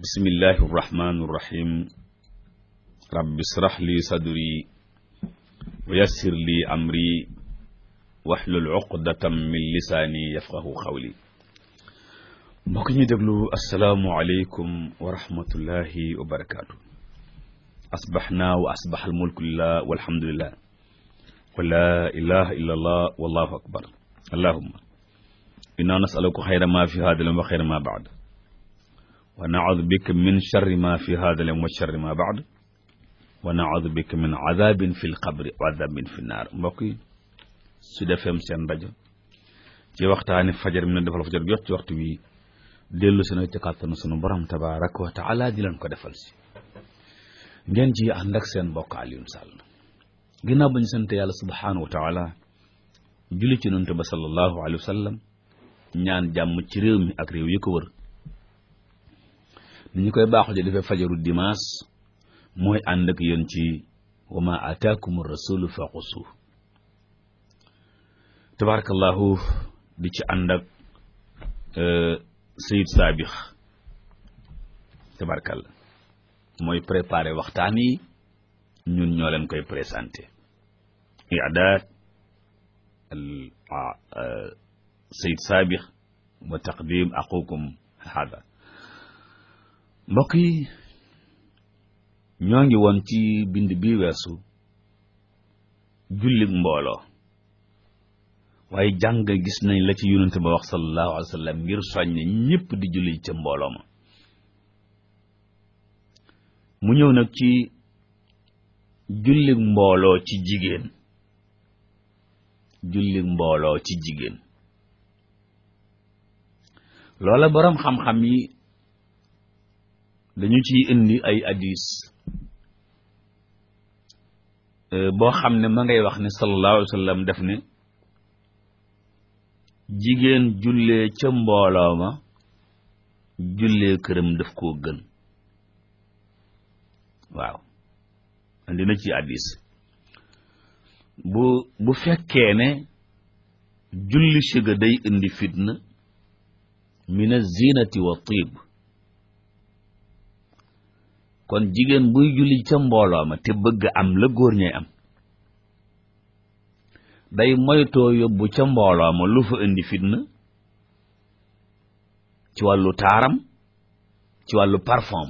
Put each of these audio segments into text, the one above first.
bismillahi irrahmani irrahim rabbi israh li sadri wa yassir li amri wahlul uqdatam min lisaani yafqahu qawli. mbokk ñu déglu asalaamu aleykum wa rahmatullahi wa barakaatu. asbaxnaa wa asbax almulku lillah walhamdulillah wa laa ilaha illa allah wallahu akbar. allahumma inna nasaluka xayra ma fi hada lam wa xayra ma baad wa naudu bika min charri ma fi hada lam wa charri ma baad wa naudu bika min adabin fi lqabri wa adabin fi nnaar. mbokk yi Sud FM seen rajo ci waxtaani fajar mi ne defal fajar jot ci waxtu wi dellu si nag ci kàttanu sunu borom tabaraka wa taala di leen ko defal si ngeen ci ànd ak seen mbokk Alioune Sall. ginnaaw ba ñu sant yàlla subhanahu wa taala julli ci nunte ba sallallahu alayhi wa sallam ñaan jàmm ci réew mi ak réew yi ko wër. ni ñu koy baaxu ji defee fajaru dimanche mooy ànd ak yéen ci wa ma ataakum rasulu fa xusu tabarakallahu di ci ànd ak Sayid Saabix tabarakallah mooy préparé waxtaan yi ñun ñoo leen koy présenté i'daad Sayid Saabix wa taqdim aqukum hada. mbokk yi ñoo ngi woon ci bind bi weesu jullit mbooloo waaye jàng gis nañ la ci yonent ba wax sallallahu alayhi wa sallam ngir soññe ñëpp di julli ca mbooloo ma. mu ñëw nag ci jullit mbooloo ci jigéen jullit mbooloo ci jigéen loola boroom xam-xam yi dañu ciy indi ay hadis boo xam ne ma ngay wax ne sallallahu alayhi wa sallam def ne jigéen jullee ca mbooloo ma jullee këram daf koo gën. waaw andi na ci hadis bu fekkee ne julli siga day indi fitna min az-zinati wa tib kon jigéen buy julli ca mbooloo ma te bëgg am la góor ñay am day moytoo yóbbu ca mbooloo ma lu fa indi fitna ci wàllu taaram ci wàllu parfum.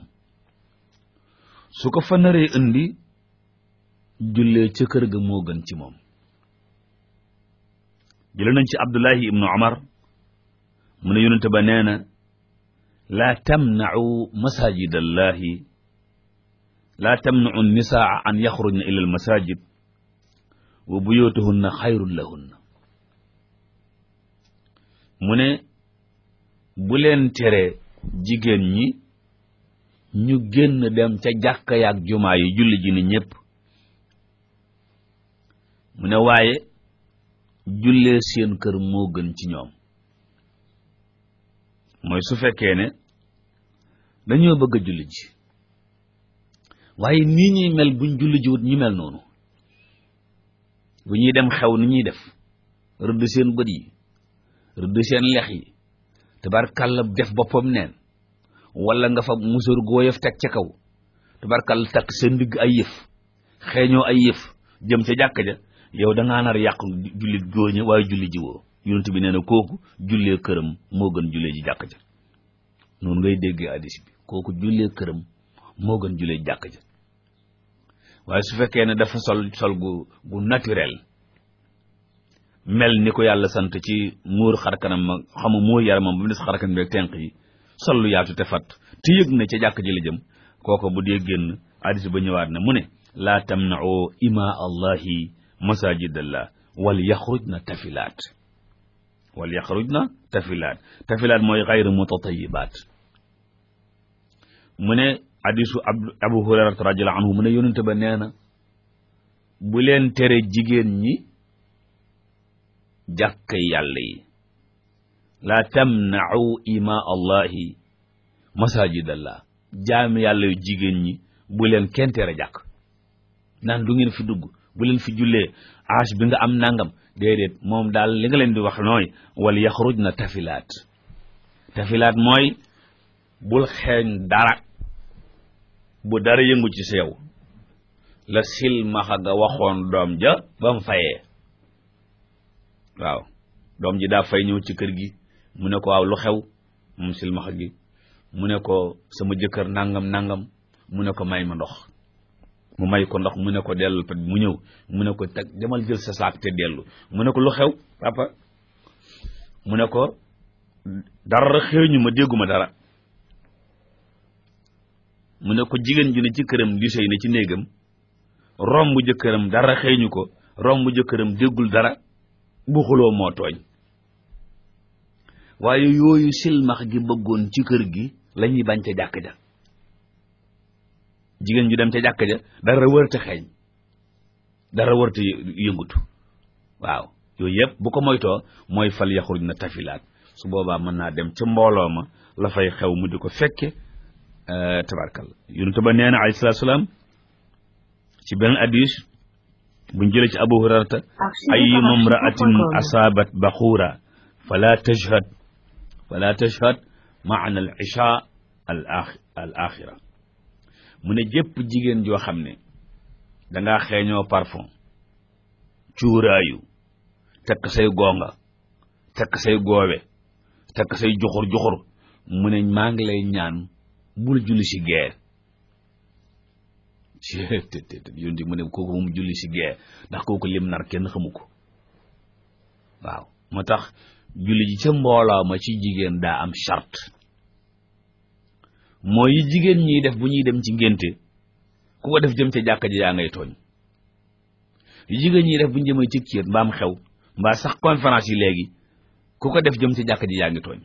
su ko fa naree indi jullee ca kër ga moo gën ci moom. jële nañ ci Abdullahi ibnu Umar mu ne yonente ba nee na laa tamna'u masajidallahi laa tamna'u nisaa an yaxrujna ila almasajid wa buyutuhunna xayrun lahunna. mu ne bu leen tere jigéen ñi ñu génn dem ca jàkka yaak jumaa yi julli ji ni ñépp. mu ne waaye jullee seen kër moo gën ci ñoom. mooy su fekkee ne dañoo bëgg a julli ji waaye nii ñuy mel buñ julli ji wut ñu mel noonu bu ñuy dem xew ni ñuy def rëdd seen bët yi rëdd seen lex yi tabarkàlla def boppam neen wala nga fa musóor goo yëf teg ca kaw tabarkàlla takk seen ndigg ay yëf xeeñoo ay yëf jëm ca jàkka ja yow da ngaa nar yàqu jullit góor ñi waaye julli ji woo. yonent bi nee na kooku jullee këram moo gën jullee ji jàkk ja. noonu ngay déggee hadiis bi kooku jullee këram moo gën jullee ji jàkk ja. waaye su fekkee ne dafa sol gu naturel mel ni ko yàlla sant ci muur xarkanam ma xamu muur yaramam ba mu des xarkanam beeg tenq yi sol lu yaatu te fat te yëg na ca jàkk ji la jëm kooku bu dee génn hadiis ba ñëwaat na mu ne laa tamna'u ima allahi masajidallah wal yaxrujna tafilaat tafilaat mooy xayru mutatayibaat. mu ne hadiisu Abu Hurayrata radiyallahu anhu mu ne yonente ba nee na bu leen tere jigéen ñi jàkkay yàlla yi laa tamna'u ima allahi masajidallah jaami yàlla yu jigéen ñi bu leen kenn tere jàkk naan du ngeen fi dugg bu leen fi jullee âge bi nga am nangam déedéet moom daal li nga leen di wax nooy wal yaxrujna tafilaat mooy bul xeeñ dara bu dara yëngu ci seew la silmaxa ga waxoon doom ja ba mu fayee waaw doom ji daa fay ñëw ci kër gi mu ne ko waaw lu xew moom silmaxa gi mu ne ko sama jëkkër nangam mu ne ko may ma ndox mu may ko ndox mu ne ko dellu mu ñëw mu ne ko teg demal jël sa saak te dellu mu ne ko lu xew papa mu ne ko dara xeeñu ma dégguma dara mu ne ko jigéen ju ne ci këram di sëy ne ci néegam romb jëkkëram dara xeeñu ko romb jëkkëram déggul dara bu xuloo moo tooñ waaye yooyu silmax gi bëggoon ci kër gi lañuy bañ ca jàkk ja jigéen ju dem ca jàkk ja dara wërta xeeñ dara wërta yëngutu waaw yooyu yëpp bu ko moytoo mooy fal yaxruj na tafilaat su boobaa mën naa dem ca mbooloo ma la fay xew mu di ko fekke tabarkalla yonent ba nee na alayhi salaatu salaam ci benn hadiis buñ jëlee ci Abu Hurayrata ayyuma imra'atin asaabat baxuura fala tashhad ma'ana al-isha al-axira mu ne jëpp jigéen joo xam ne dangaa xeeñoo parfum cuuraayu tekk say gonga tekk say goowe tekk say juxur mu ne maa ngi lay ñaan bul julli si gee yónni mu ne kooku moom julli si gee ndax kooku lim nar kenn xamu ko waaw moo tax julli ji ca mbooloo ma ci jigéen daa am charte mooy yi jigéen ñiy def bu ñuy dem ci ngénte ku ko def jëm ca jàkka ji yaa ngay tooñ yi jigéen ñiy def bu ñu jëmee ci kiir mbaam xew mbaa sax conférence yi léegi ku ko def jëm ca jàkka ji yaa ngi tooñ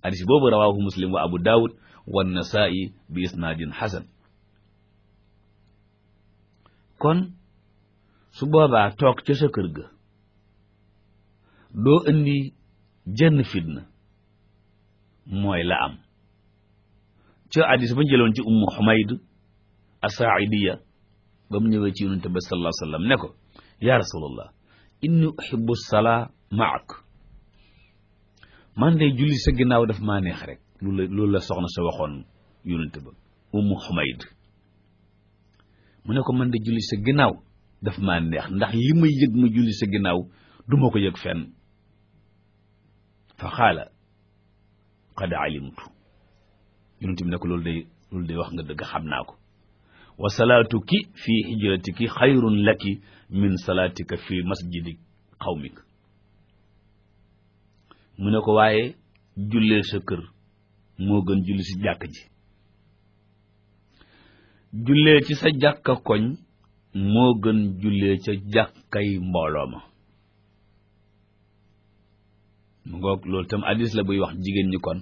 hadis boobu rawaahu muslim wa abu daawud wa nasaa'i bi isnaadin hasan kon su boobaa toog ca sa kër ga doo indi jenn fitna mooy la am ca hadis ba jëloon ci ummu xumayd asaa'idiya ba mu ñëwee ci yonent ba sallallahu alayhi wa sallam ne ko yaa rasulallah inni uhibbu salaa ma'ak man de julli sa ginnaaw daf maa neex rek loolu la soxna sa waxoon yonent ba ummu xumayd mu ne ko man de julli sa ginnaaw daf maa neex ndax li may yëg ma julli sa ginnaaw du ma ko yëg fenn fa xaala qad alimtu yonent bi ne ko loolu day wax nga dëgg xam naa ko wa salaatuki fi hijratiki xayrun laki min salaatika fi masjidi qawmik mu ne ko waaye jullee sa kër moo gën julli si jàkk ji jullee ci sa jàkka koñ moo gën jullee ca jàkkay mbooloo ma mu ngoog loolu tam hadiis la buy wax jigéen ñi kon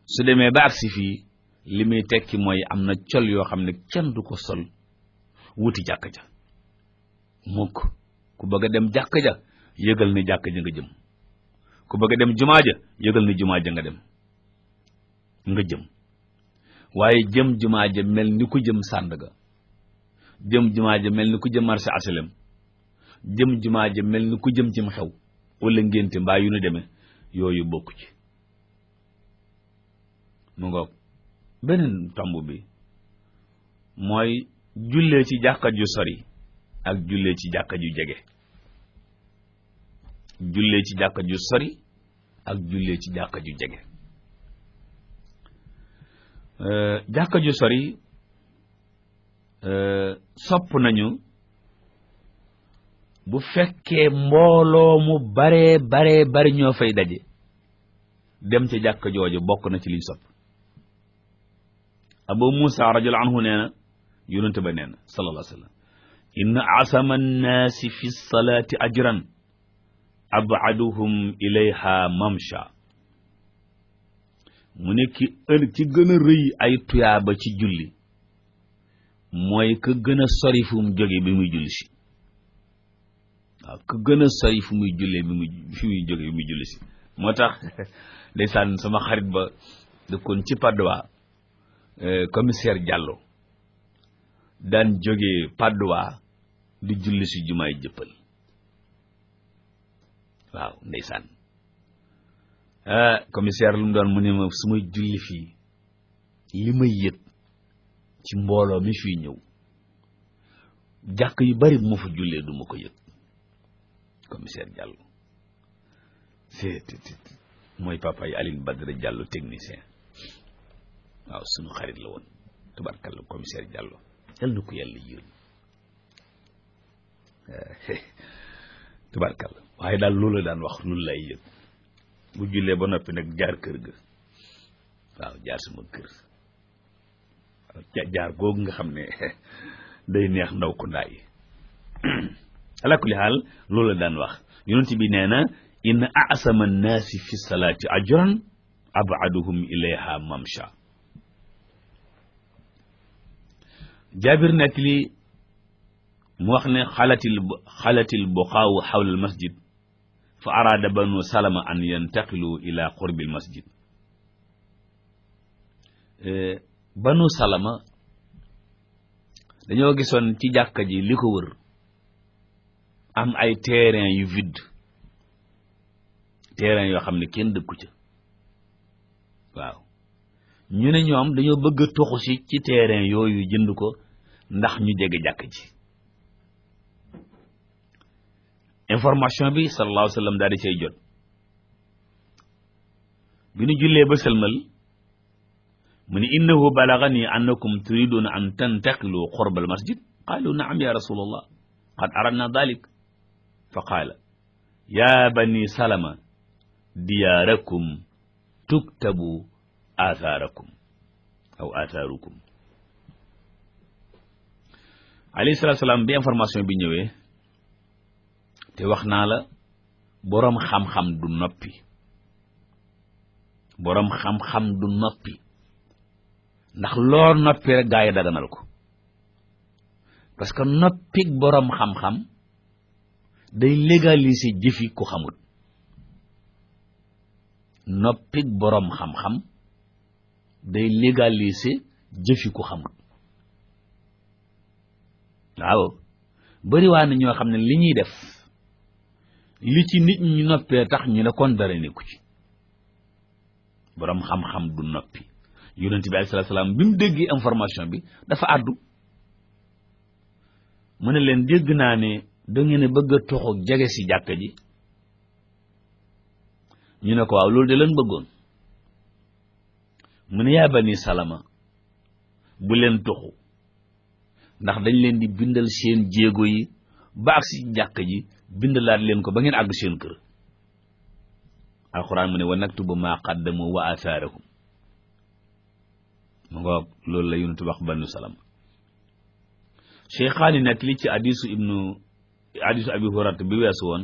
su demee ba agsi fii li muy tekki mooy am na col yoo xam ne kenn du ko sol wuti jàkk ja mukk ku bëgg a dem jàkk ja yëgal ni jàkk ja nga jëm ku bëgg a dem jumaa ja yëgal ni jumaa ja nga jëm waaye jëm jumaa ja mel ni ku jëm Sandaga jëm jumaa ja mel ni ku jëm marché asalem jëm jumaa ja mel ni ku jëm cim xew wala ngénte mbaa yu nu demee yooyu bokku ci mu ngoog beneen tomb bi mooy jullee ci jàkka ju sori ak jullee ci jàkka ju jege jullee ci jàkka ju sori ak jullee ci jàkka ju jege jàkka ju sori sopp nañu bu fekkee mbooloo mu bare ñoo fay daje dem ca jàkka jooju bokk na ci liñ sopp Abu Musa radiyallahu anhu nee na yonent ba nee na sallallahu alayhi wa sallam inna asama annaasi fi salaati ajran abaduhum ilayha mamsha mu ne ki gën a rëy ay tuyaaba ci julli mooy ka gën a sori fu mu jóge bi muy julli si waaw ka gën a sori fu muy jullee fi muy jóge bi muy julli si moo tax ndeysaan sama xarit ba dëkkoon ci Padoa commissaire Diallo daan jógee Padoa di julli si jumaay Jëppal waaw ndeysaan commissaire lu mu doon mu ne ma su may julli fii li may yëg ci mbooloo mi fii ñëw jàkk yu bari bu ma fa jullee du ma ko yëg commissaire Diallo mooy papa yi Aline Badara Diallo technicien waaw sunu xarit la woon tubarkalla commissaire Diallo yal na ko yàlla yërëm tubarkalla waaye daal loolu la daan wax loolu lay yëg bu jullee ba noppi nag jaar kër ga waaw jaar sama kër jaar googu nga xam ne day neex ndaw ko ndaa yi ala kulli xaal loolu la daan wax yonent bi nee na inna asama annaasi fi salaati ajran abaduhum ilayha mamsha jaabir nekk li mu wax ne xalatil buqaawu xawla al masjid fa araada banu salama an yantaqilu ila qurbi al masjid banu salama dañoo gisoon ci jàkka ji li ko wër am ay terrain yu vide terrain yoo xam ne kenn dëkku ca waaw ñu ne ñoom dañoo bëgg a toxu si ci terrain yooyu jënd ko ndax ñu jege jàkk ji information bi sallallahu alayhi wa sallam daal di cay jot bi ñu jullee ba sëlmal mu ne innahu balagani annakum turiduna an tantaqilu qurba al masjid qaalu naam ya rasulallah qad aradna dalik fa qaala ya bani salama diyaarakum tuktabu aathaarakum aw aathaarukum alayhi salaatu salaam bi information bi ñëwee te wax naa la boroom xam-xam du noppi boroom xam-xam du noppi ndax loo noppi rek gaa yi daganal ko parce que noppig boroom xam-xam day légaliser jëfi ku xamul noppig boroom xam-xam day légaliser jëfi ku xamul waaw bari waa na ñoo xam ne li ñuy def li ci nit ñi noppee tax ñu ne kon dara nekku ci boroom xam-xam du noppi yonent bi alayhi salaatu salaam bi mu déggee information bi dafa àddu mu ne leen dégg naa ne da ngeen a bëgg a toxu jege si jàkka ji ñu ne ko waaw loolu de leen bëggoon mu ne yaa bani salama bu leen toxu ndax dañ leen di bindal seen jéego yi ba ak si jàkka ji bindalaat leen ko ba ngeen àgg seen kër alxuraan mu ne wa naktubu maa qaddamu wa athaarahum mu ngoog loolu la yonent wax banu salama cheikhaani nekk li ci hadisu abi hurayrata bi weesu woon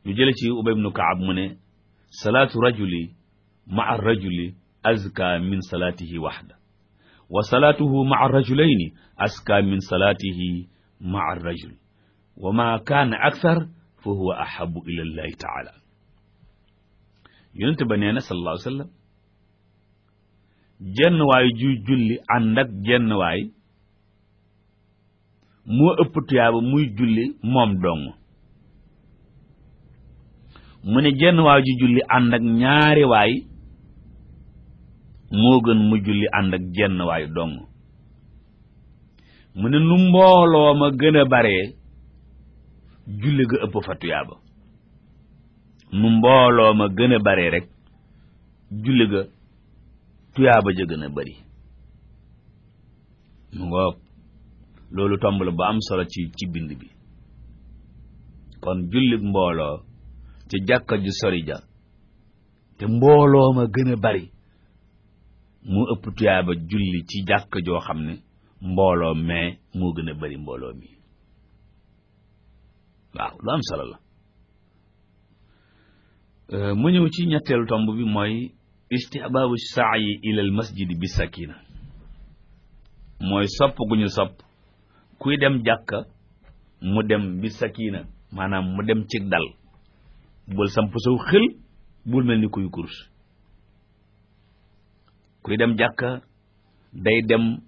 ñu jële ci ubay ibnu kaab mu ne salaatu rajuli maa rajuli azka min salaatihi waxda wa salaatuhu maa rajulayni azka min salaatihi maa rajul wa ma kaana akthar fa huwa ahabu ila llahi taala yonent ba nee na sallallahu alayhi wa sallam jenn waay ju julli ànd ak jenn waay moo ëpp tuyaaba muy julli moom dong mu ne jenn waay ju julli ànd ak ñaari waay moo gën mu julli ànd ak jenn waay dong mu ne nu mbooloo ma gën a baree julli ga ëpp fa tuyaaba nu mbooloo ma gën a baree rek julli ga tuyaaba ja gën a bari mu ngoog loolu tomb la ba am solo ci bind bi kon jullit mbooloo ci jàkka ju sori ja te mbooloo ma gën a bari mu ëpp tuyaaba julli ci jàkka joo xam ne mbooloo mais moo gën a bari mbooloo mi waaw lu am solo la mu ñëw ci ñetteelu tomb bi mooy istihbaabu sa'yi ila al masjid bi sakina mooy sopp gu ñu sopp kuy dem jàkka mu dem bi sakina maanaam mu dem ci dal bul samp saw xel bul mel ni kuy kurus kuy dem jàkka day dem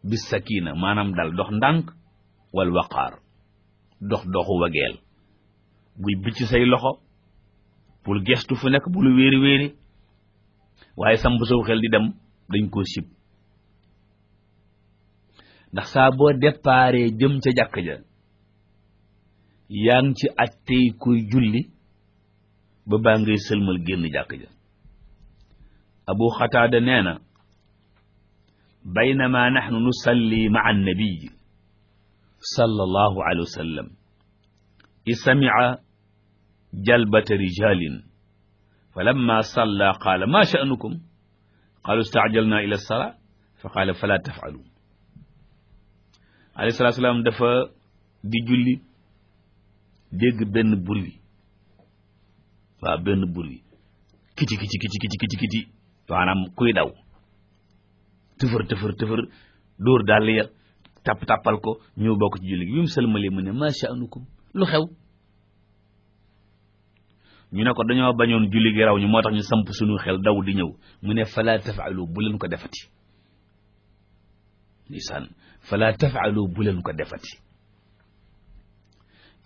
bi sakina maanaam dal dox ndànk wal waqaar doxu wageel buy bicc say loxo bul gestu fu nekk bul wéeri waaye samp soo xel di dem dañ koo sib ndax saa boo déparé jëm ca jàkk ja yaa ngi ci aj tey kuy julli ba baa ngay sëlmal génn jàkk ja Abu Xataada nee na baynama nahnu nusalli ma'a an-nabiy sallallahu alayhi wa sallam sami'a jalbata rijalin falamma salla qaala ma sha'nukum qaalu ista'jalna ila as-salaa fa qaala fala taf'alu alayhi salaatu salaam dafa di julli dégg benn bruit waaw benn bruit kiti maanaam kuy daw tëfër dóor daal ya tappal ko ñëw bokk ci julli gi bi mu sëlmalee mu ne ma sha'nukum lu xew ñu ne ko dañoo bañoon julli gi raw ñu moo tax ñu samp suñu xel daw di ñëw mu ne fala taf'alu bu leen ko defati lisaan fala taf'alu bu leen ko defati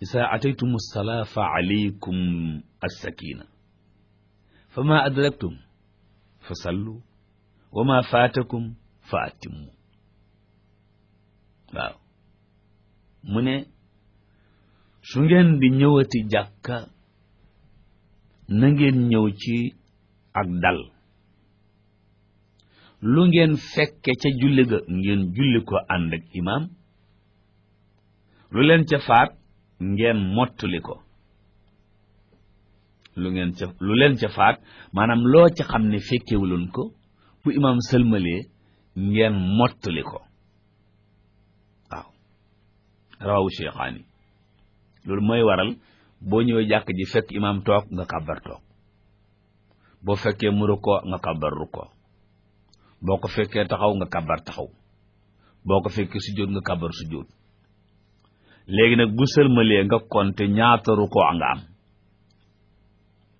isa ataytum as-salaa fa alaykum as-sakina fa ma adraktum fa sallu wa ma faatakum fa atimmu waaw mu ne su ngeen di ñëwati jàkka na ngeen ñëw ci ak dal lu ngeen fekke ca julli ga ngeen julli ko ànd ak imaam lu leen ca faat ngeen mottali ko lu leen ca faat maanaam loo ca xam ne fekkewuloon ko bu imaam sëlmalee ngeen mottali ko waaw rawawu Cheikhaani loolu mooy waral boo ñëwee jàkk ji fekk imaam toog nga kàbbar toog boo fekkee mu rukkoo nga kàbbar rukkoo boo ko fekkee taxaw nga kàbbar taxaw boo ko fekkee sujjóot nga kàbbar sujjóot léegi nag bu sëlmalee nga konte ñaata rukkoo nga am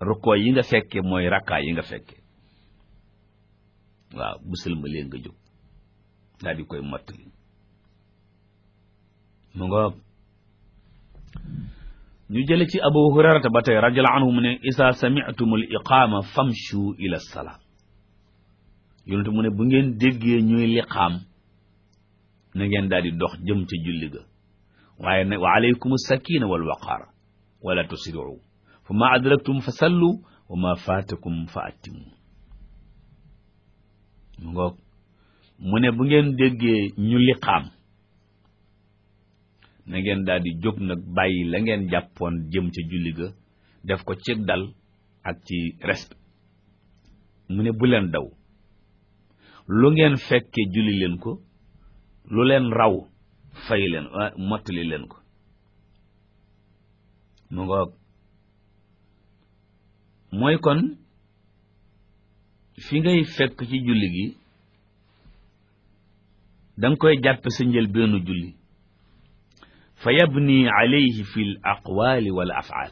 rukkoo yi nga fekke mooy rakkaa yi nga fekke waaw bu sëlmalee nga jóg daal di koy mottali mu ngoog ñu jële ci Abu Hurayrata ba tey radiyallahu anhu mu ne isa sami'tumul iqaama famshu ila salaa yonent mu ne bu ngeen déggee ñuy liqaam na ngeen daal di dox jëm ca julli ga waaye nag wa alaykumus sakina wal waqaar wala tusri'u fa ma adraktum fa sallu wa ma faatakum fa atimmu mu ngoog mu ne bu ngeen déggee ñu liqaam na ngeen daal di jóg nag bàyyi la ngeen jàppoon jëm ca julli ga def ko ci dal ak ci respect mu ne bu leen daw lu ngeen fekke julli leen ko lu leen raw fay leen mottali leen ko mu ngoog mooy kon fi ngay fekk ci julli gi danga koy jàppe sa njëlbeenu julli fa yabni alayhi fi l aqwali wal afaal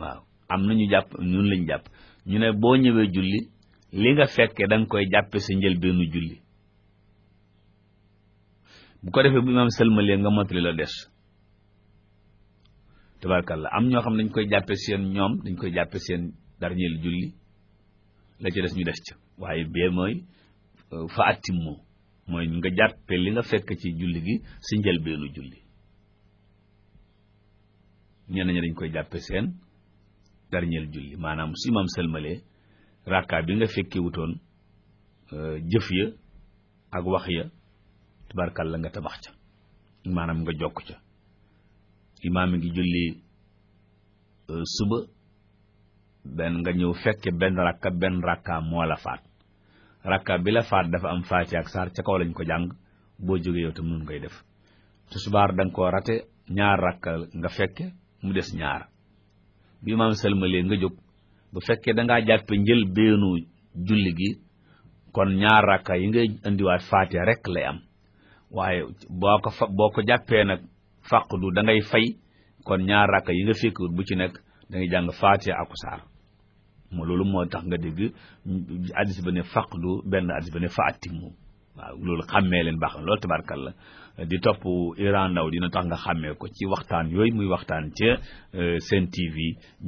waaw am na ñu jàpp ñun lañ jàpp ñu ne boo ñëwee julli li nga fekke da nga koy jàppe sa njëlbeenu julli bu ko defee bu imaam sëlmalee nga mottali la des tabaarkalla am ñoo xam dañ koy jàppe seen dernier julli la ci des ñu des ca waaye bee mooy fa atimmu mooy nga jàppe li nga fekk ci julli gi si njëlbeenu julli ñenn ñi dañ koy jàppe seen dernier julli maanaam su imaam sëlmalee rakka bi nga fekkee wutoon jëf ya ak wax ya tabarkalla nga tabax ca maanaam nga jokk ca imaam ngi julli suba nga ñëw fekke benn rakka moo la faat rakka bi la faat dafa am faati ak saar ca kaw lañ ko jàng boo jógee yow tam nun koy def tisbaar da nga koo rate ñaar rakka nga fekke mu des ñaar bi imaam sëlmalee nga jóg bu fekkee da ngaa jàppe njël beenu julli gi kon ñaar rakka yi nga indiwaat faatiha rek lay am waaye boo ko jàppee nag faqdu da ngay fay kon ñaar rakka yi nga fekkut bu ci nekk da ngay jàng faatiha ak saar loolu moo tax nga dégg addis ba ne faqdu benn addis ba ne fa atimmu waaw loolu xàmmee leen baax na loolu tabarkalla di topp Iran Ndao dina tax nga xàmmee ko ci waxtaan yooyu muy waxtaan ca Sen TV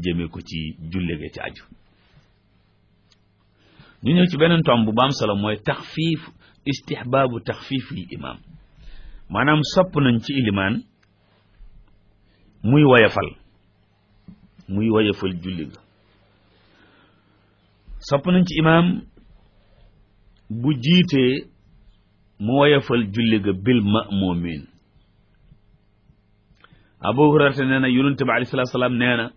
jëmee ko ci jullegee ci aju ñu ñëw ci beneen tomb bu am solo mooy taxfiif istihbaabu taxfiifil imaam maanaam sopp nañ ci ilimaan muy woyafal julli ga sopp nañ ci imaam bu jiitee mu woyafal julli ga bil ma'muumiin Abu Hurayra nee na Yonent bi alayhi salaatu wa salaam nee na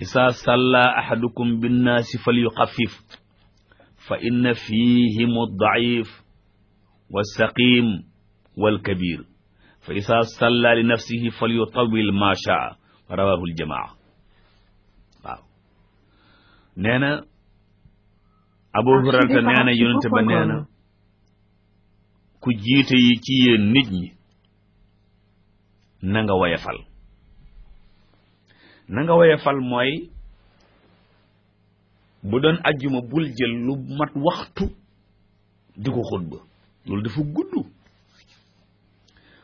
isaa salla ahadukum binnaasi falyuxaffif fa inna fihim ad-da'if was-saqim wal-kabir fa isaa salla li nafsihi falyutawwil ma sha'a rawahu al-jamaa waaw nee na Abu Hurayra nee na Yonent ba nee na ku jiite yi ci yéen nit ñi na nga woyefal mooy bu doon ajjuma bul jël lu mat waxtu di ko xutba loolu dafa gudd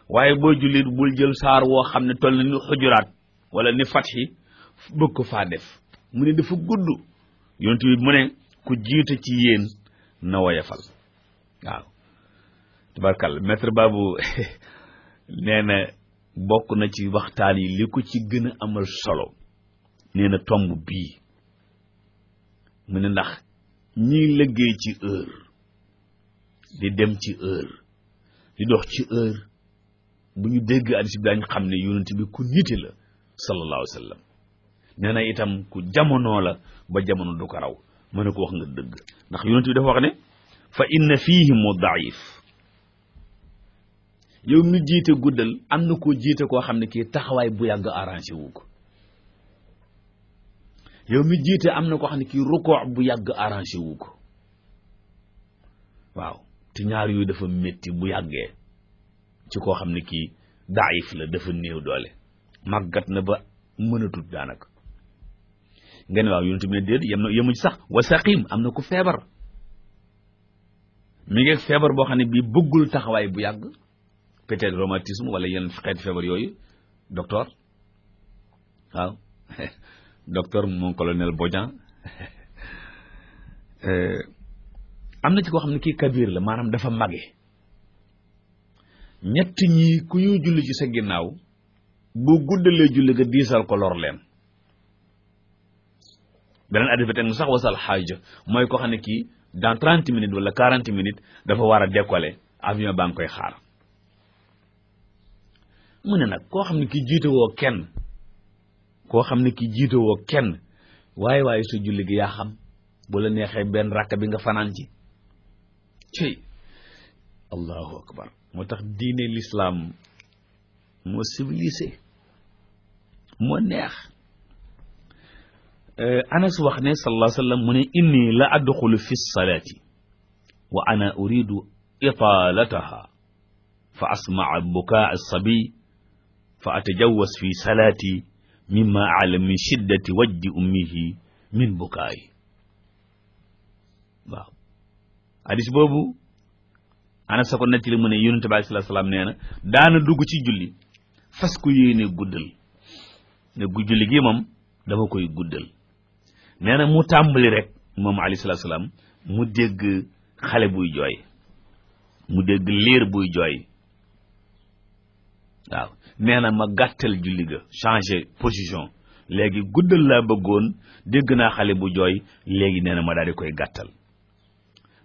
waaye boo jullit bul jël saar woo xam ne toll na ni xujuraat wala ni fatxi bëgg ko faa def mu ne dafa gudd yonent bi mu ne ku jiite ci yéen na woyefal waaw tabarkal maître Babou nee na bokk na ci waxtaan yi li ko ci gën a amal solo nee na tomb bii mu ne ndax ñiy liggéey ci heure di dem ci heure di dox ci heure bu ñu dégg hadiis bi daañu xam ne yonent bi ku nite la sallallahu alayhi wa sallam nee na itam ku jamono la ba jamono du ko raw mën na ko wax nga dëgg ndax yonent bi dafa wax ne fa inna fiihimu daif yow mi jiite guddal am na koo jiite koo xam ne kii taxawaay bu yàgg arrangé wu ko yow mi jiite am na koo xam ne kii rukoo bu yàgg arrangé wu ko waaw te ñaar yooyu dafa métti bu yàggee ci koo xam ne kii daif la dafa néew doole màggat na ba mënatut daanaka nga ne waaw yonent bi ne déet yemu ci sax wa saqim am na ku feebar mi ngi feebar boo xam ne bii bëggul taxawaay bu yàgg peut-être rhumatisme wala yenn xeeti feebar yooyu docteur waaw docteur mon colonel Bodian am na ci koo xam ne kii kabir la maanaam dafa mage ñett ñi ku ñu julli ci sa ginnaaw bu guddalee julli ga diisal ko lor leen beneen addis ba teg sax wasal xaaja mooy koo xam ne kii dans 30 minutes wala 40 minutes dafa war a décoller avion baa ngi koy xaar mu ne nag koo xam ne ki jiitewoo kenn waaye sa julli gi yaa xam bu la neexee benn rakk bi nga fanaan ci cey allahu akbar moo tax diine l'islam moo civilisé moo neex Anas wax ne sallallahu alayhi wa sallam mu ne inni la adxulu fi salaati wa ana uridu itaalataha fa asmaa bukaa as-sabi fa atajawwas fi salaati mimma alam min shiddati wajdi ummihi min bukaayi waaw hadis boobu Anas sa ko nettali mu ne yonent bi alayhi salaam nee na daana dugg ci julli fas ko yéene guddal ne julli gi moom dama koy guddal nee na mu tàmbali rek moom alayhi salaam mu dégg xale buy jooy mu dégg liir buy jooy waaw nee na ma gàttal julli ga changer position léegi guddal laa bëggoon dégg naa xale bu jooy léegi nee na ma daal di koy gàttal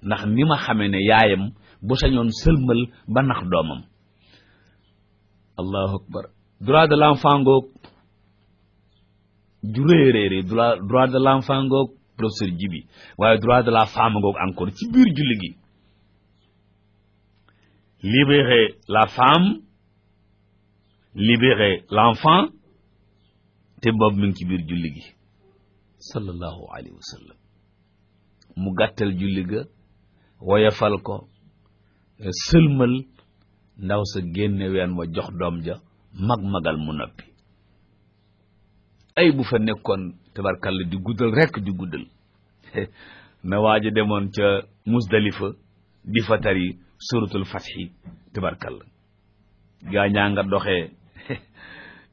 ndax ni ma xamee ne yaayam bu sañoon sëlmal ba nax doomam allahu akbar droit de l'enfant ngoog ju réeréeré droit de l'enfant ngoog professeur Djibi waaye droit de la femme ngoog encore ci biir julli gi libérer la femme libérer l'enfant te boobu mi ngi ci biir julli gi sallallahu alayhi wa sallam mu gàttal julli ga woyafal ko sëlmal ndaw sa génne ween wa jox doom ja mag-magal mu noppi ay bu fa nekkoon tabarkalla di guddal rekk di guddal na waaja demoon ca Musdalifa di fa tari suratul fathi tabarkalla gaa ñaa nga doxee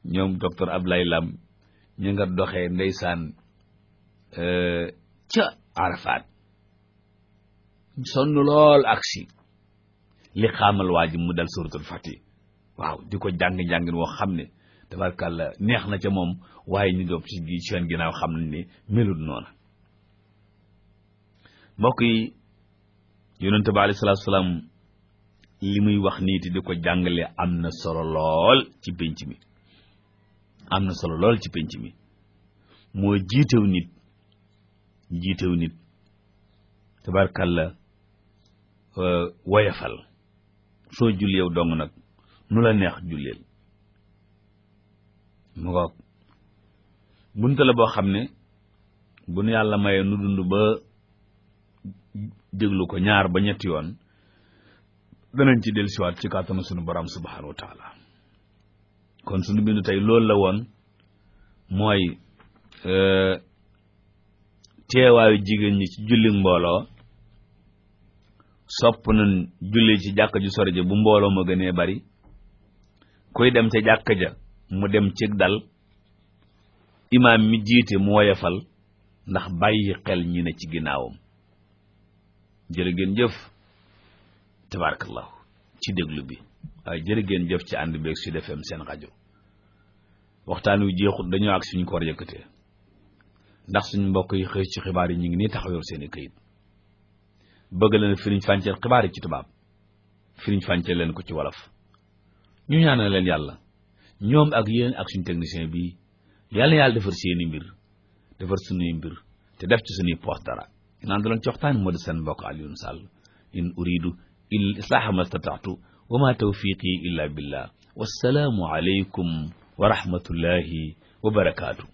ñoom docteur Ablaye Lam ñu nga doxee ndeysaan ca Arafat sonn lool aksi li xaamal waa ji mu dal suratul fathi waaw di ko jàng-jàngin woo xam ne tabarkalla neex na ca moom waaye ñu dopp ci seen ginnaaw xam nañ ne melut noona mbokk yi yonente bi alayhi salaatu salaam li muy wax nii te di ko jàngale am na solo lool ci pénc mi am na solo lool ci pénc mi moo jiitew nit tabarkalla woyafal soo julli yow dong nag nu la neex julleel mu ngoog bunta la boo xam ne bu nu yàlla mayee nu dund ba déglu ko ñaar ba ñetti yoon danañ ci dellusiwaat ci kàttanu sunu borom subhanahu wa taala kon sunu bindu tey loolu la woon mooy teewaayu jigéen ñi ci julli mbooloo sopp nañ julli ci jàkka ju sori ja bu mbooloo ma gënee bari kuy dem ca jàkka ja mu dem ci dal imaam mi jiite mu woyafal ndax bàyyi xel ñi ne ci ginnaawam jërë ngeen jëf tabarakallahu ci déglu bi waaye jërë ngeen jëf ci ànd beeg Sud FM seen rajo waxtaan wi jeexut dañoo ak suñu ko war yëkkatee ndax suñu mbokk yi xëy ci xibaar yi ñu ngi nii taxaw seen i këyit bëgg leen firiñ fànceel xibaar yi ci tubaab firiñ fànceel leen ko ci wolof ñu ñaanal leen yàlla ñoom ak yéen ak suñu technicien bi yàlla defar seeni mbir defar suñuy mbir te def ci suñuy poos dara naan da loon ci waxtaan moo di seen mbokk Alioune Sall in uridu illa islaaha ma stata'tu wa ma tawfiqi illa billah wassalaamu alaykum wa rahmatullahi wa barakaatu